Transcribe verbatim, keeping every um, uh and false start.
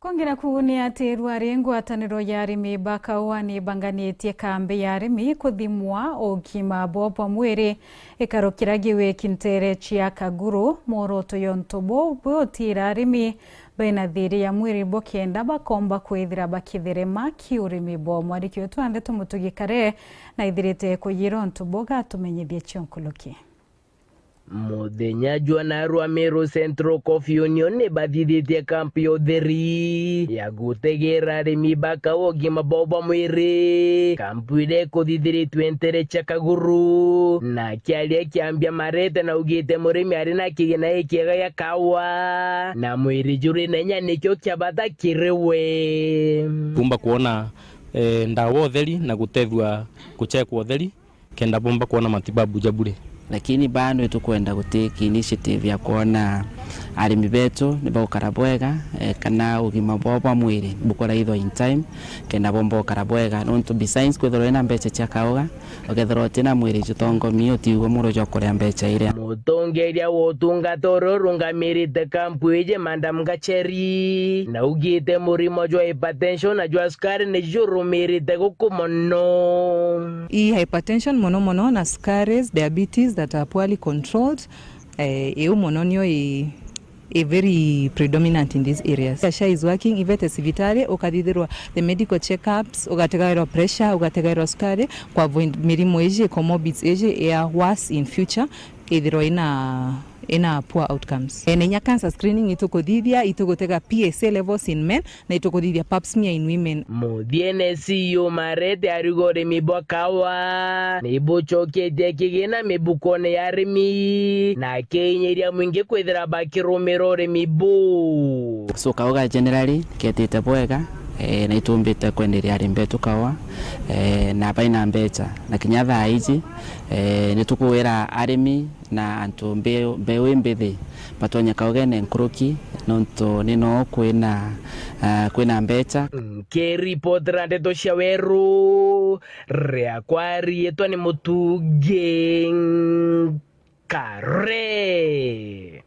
Kwongera kuu ni ati rwari ngwataniro ya arimi ba kaua ni banganitie kambi ya arimi kuthimwa ugima bwao bwa mwiri ikarukira giwiki ntere cia Kaguru. Mworoto yontu buu bwotira arimi baina thiiri ya mwiri bo kenda bakomba kwithira bakitherema ki urimi bwao. Mwandiki wetu wa ndeto Mutugi Kare naithirite kuyira untu buu, gatumenyithie cionkuluki. Muthenya jwa narua Meru Central Coffee Union ni bathithitie kampu ya utheri ya gutegeera arimi ba kaua ugima bwao bwa mwiri. Kampu iria ikuthithiritue ntere cia Kaguru. Na akiaria kiambia Marete naugite murimi ari na kigina gikiega gia kaua, na mwiri juri na inya nikio kia bata kiri we. Kumba kuona, eh, ndawa utheri na gutethua guchekwa utheri kenda bomba kuona matibabu ja bure. Lakini bado nitukwenda gutake initiative ya kuona arimi betu ni bagukara bwega, eh, kana ugima bwao bwa mwiri bukuraithwa in time, kenda bomba gukara bwega. Nontu besides kwithirwa wina mbeca cia kauga, ukethirwa utina mwiri jutongomi, utiigua muro jwa kuria mbeca iria. Mutongeria wa utungata uria urungamirite kampu iji, Madam Gacheri, naugite murimo jwa hypertension na jwa sukari ni jurumirite guku mono. I hypertension mono mono na sukaris, diabetes that are poorly controlled, eh, iu mono nio i, i very predominant in these areas. Asha is working, ivete civitari, ukathithirwa the medical checkups, ugategairwa pressure, ugategairwa sukari, kwa avoid mirimo iji, comorbids iji, ya worse in future, ithirwa ina, ina poor outcomes. E, na inya cancer screening itukuthithia, itugutega P S A levels in men, na itukuthithia pap smear in women. Muthiene C E O Marete ariuga urimi bwa kawa ni bucoketie kigina mibukone ya arimi, na akiinyiria mwingi kwithira bakirumira urimi buu. So, kauga generally ketite bwega, eh, na itumbite kwenderia arimi betu kawa, eh, na baina mbeca. Na kinya thaa iji, eh, nitukuwira arimi na antu mbeu, mbeu imbithi batonye kaugene nkuruki, nontu ni noo kwina, ah, kwina mbeca. Nkiripotera ndeto cia Weru, riakwa riitwa ni Mutugi Kare.